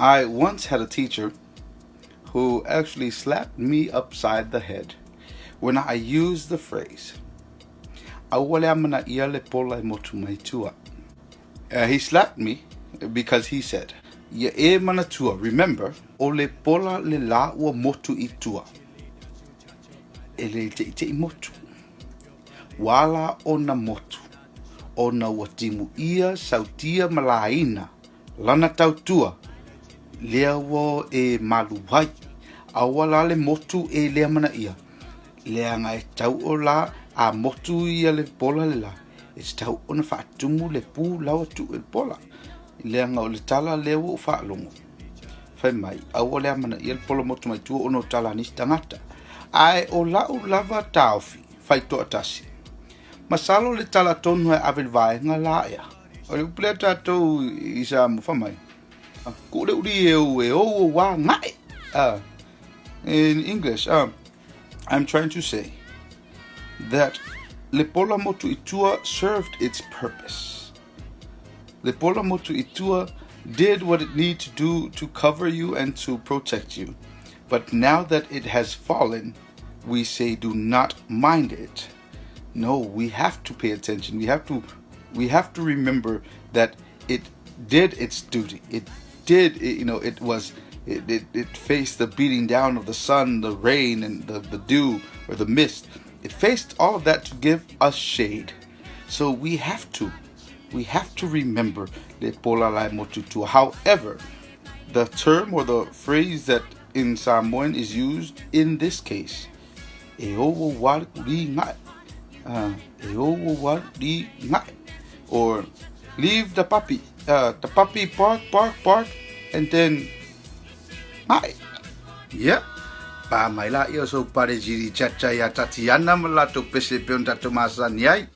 I once had a teacher who actually slapped me upside the head when I used the phrase, Aua le amanaia le pola e motu mai tua. He slapped me because he said, Ia e manatua, remember, o le pola le la ua motu i tua. E le teʻiteʻi motu. Ua ala ona motu, ona ua timu ʻia, sautia ma laina, lana tautua, lea ua e malu ai. Aua la le motu e le amanaia, leaga e tatau o la a motu ia le pola le la, e tatau ona faatumu le pu lau atu i le pola. Leaga o le tala lea ua ou faalogo, fai mai, aua le amanaia le pola motu mai tua ona o tala a nisi tagata. Ae o lau lava taofi, fai toatasi. Masalo le tala tonu e ave i le vaega la ea. O le upu lea tatou i Samoa, fai mai, Kuu le uli e ou e ou ou agae. In English, I'm trying to say that le pola motu i tua served its purpose. Le pola motu i tua did what it needed to do to cover you and to protect you. But now that it has fallen, we say do not mind it. No, we have to pay attention. We have to remember that it did its duty. It did, it, you know, it was it, it, it faced the beating down of the sun, the rain, and the dew or the mist. It faced all of that to give us shade. So we have to remember le pola lai motu tua. However, the term or the phrase that in Samoan is used in this case, e o wa ri ngai, e o wa ri ngai, or leave the puppy bark, bark, bark, and then ngai. Yeah. Pa mai la ia so pare jiri chacha ia Tatiana ma latou pese pe on tatou masani ai.